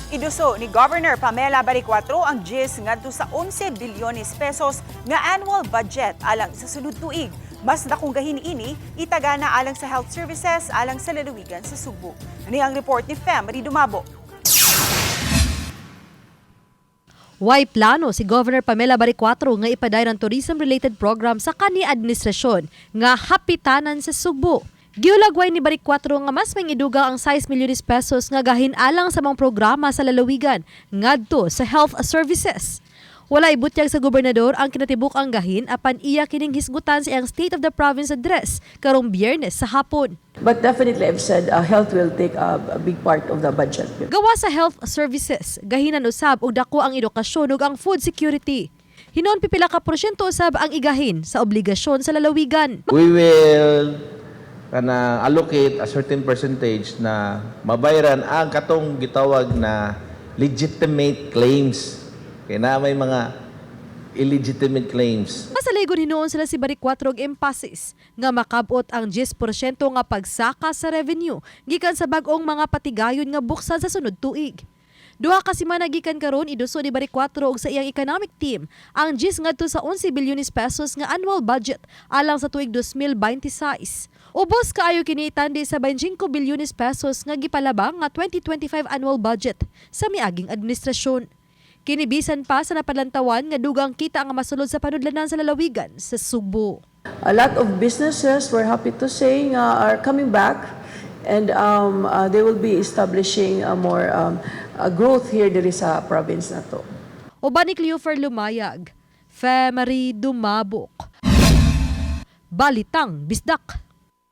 Iduso ni Governor Pamela Baricuatro ang 10 ngadto sa 11 bilyones pesos nga annual budget alang sa sunod tuig. Mas dakong gahin ini itagana alang sa health services alang sa lalawigan sa Sugbo. Ani ang report ni Fem Dumabo. Way plano si Governor Pamela Baricuatro nga ipadayon ang tourism-related program sa kani administrasyon nga hapitanan sa Sugbo. Giulagway ni Baricuatro nga mas mangidugang ang 6 milyones pesos nga gahin alang sa mga programa sa lalawigan ngadto sa health services. Wala ibutyag sa gobernador ang kinatibuk ang gahin apan iya kining hisgutan sa iyang State of the Province Address karong Biyernes sa hapon. But definitely, I've said health will take a big part of the budget. Gawa sa health services, gahinan usab og dako ang edukasyon ug ang food security. Hinon pipila ka porsyento usab ang igahin sa obligasyon sa lalawigan. We will kana allocate a certain percentage na mabayaran ang katong gitawag na legitimate claims. Kaya na may mga illegitimate claims. Masaligon hinuon sila si Baricuatro og emphasis nga makabot ang 10% nga pagsaka sa revenue gikan sa bag-ong mga patigayon nga buksan sa sunod tuig. 2 ka semana gikan karon, iduso ni Baricuatro og sa iyang economic team ang 10 ngadto sa 11 bilyones pesos nga annual budget alang sa tuig 2026. Ubos kaayo kini itandi sa 25 bilyones pesos nga gipalabang nga 2025 annual budget sa miaging administrasyon. Kini bisan pa sa napalantawan nga dugang kita nga masulod sa panudlanan sa lalawigan sa Sugbo. A lot of businesses, we're happy to say, nga are coming back and they will be establishing a more growth here diri sa province na to. Uban ni Cleofer Lumayag, Femery Dumabok. Balitang Bisdak.